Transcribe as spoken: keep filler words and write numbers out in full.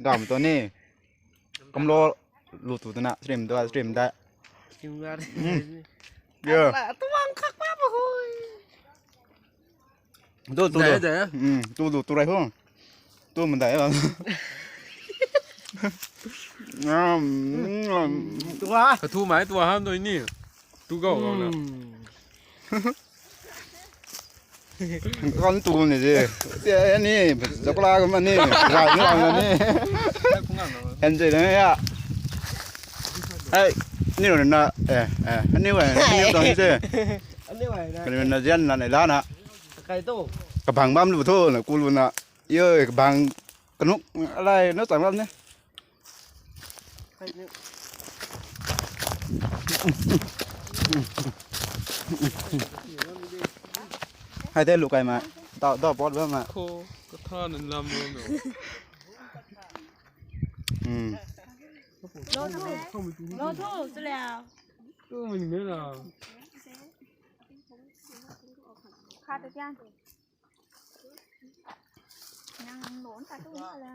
Gam tu ni. Kamlo lu tu na stream tu stream da. Stream da. Hmm. Yeah. Tuang khak pa pa hoi. Tu tu tu. Hmm, tu tu tu rai ho. Tu mandai. Tua. Kathu mai tua ham doi ni. Tu gau gau na. Kan tu ni je. Tia ni, zakla ka mani, rai ni ram ni. Hen je na ya. Ai, ni ro na, eh, eh, ni wa, ni ro ni je. Ani wai na. Kan na jan na ni la na. Kai tu. Kabang bam lu thu na kul na. Yo, kabang kanuk alai na chang lam ni. Hai te lu kai ma. Dau dau pot ba ma. Kho katha nan lam ro no. Hmm. Lo thu, lo thu, sila. Tu min me la. Kha ta kya? Nang lo ta tu la.